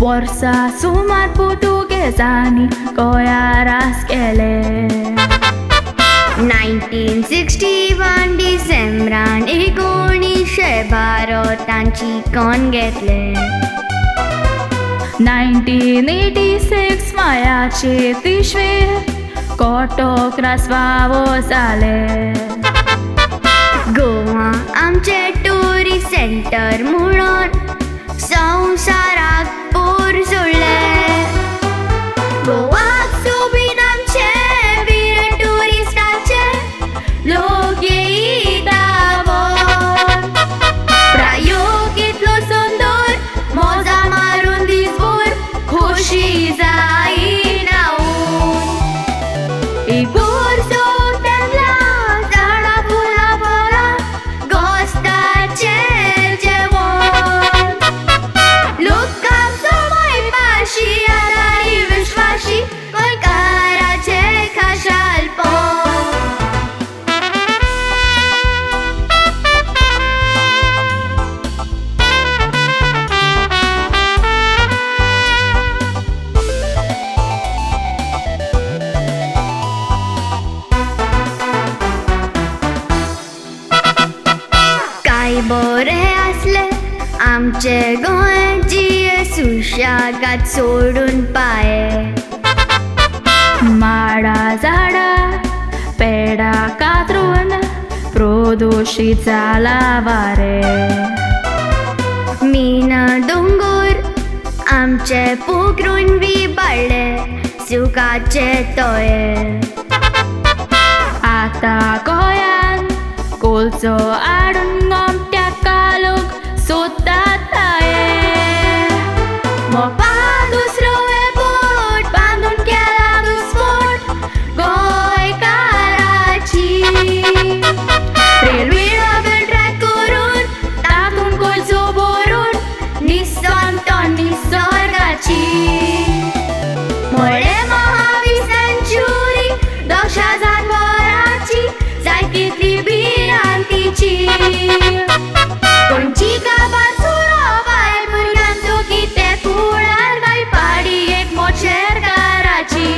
वर्सा सुमार पुर्तुगेजांनी गोंया रास केले. 1961 डिसेंबरान 1912 चिकन घेतले. 1986 मायाचे तिशवे कटक रासवावो जाले. गोवा आमचे टुरिस्ट सेंटर म्हणून संवसाराक पोर सोडले. गोवाक सोबीत आमचे वीर टुरिस्टाचे लोक येयता. प्रायोग इतलो सुंदर, मोजा मारून दिसभर खोशी जायना. झाडां फुलां फळां गोस्ताचें जेवण, लोकांचो मायभाशी आनी विश्वाशी गोंयकाराचें खाशेलपण. काय बरें आसलें आमचे गोंय जिये सुशेगाद सोडून पाये. माडा झाडा पेडा कातरून प्रदूषित जाला वारे. मीना दोंगोर आमचे पोखरून विबाडले सुखाचे तोये. आता गोंयान कोलसो हाडून गोमट्या कालोक सोदतात. मोपा दुसरो एअरपोर्ट बांदून केला घुस्मट गोंयकाराची. रेल्वे डबल ट्रॅक करून तातूंत कोळसो भरून निसण तो निसर्गाची. मोळे महावीर सेंच्युरी दशा जानवराची जाय तितली भिरांतीची. गोंयची काबार सुरो बायल भुरग्यांचो कितें फुडार काय पाडी एक मोचेरकाराची.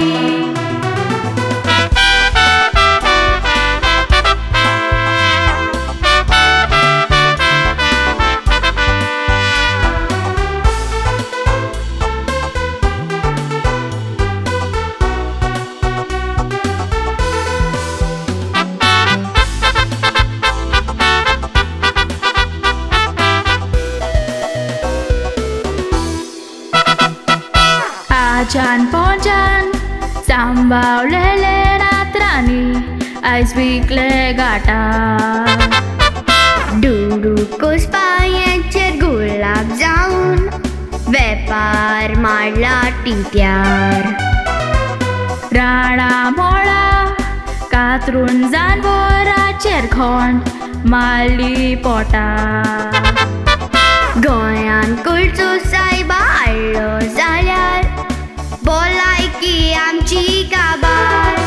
आजान पोंजान सांबावलेले रात्रांनी आयज विकले गाटा. दुडू कोसपायांचेर गुलाब जावन वेपार माडला टिट्यार. राणा मोळा कातरून जानवराचेर खोंड मारली पोटा. गोंयान कोळसो सायबा हाडलो जाल्यार भलायकी आमची काबार.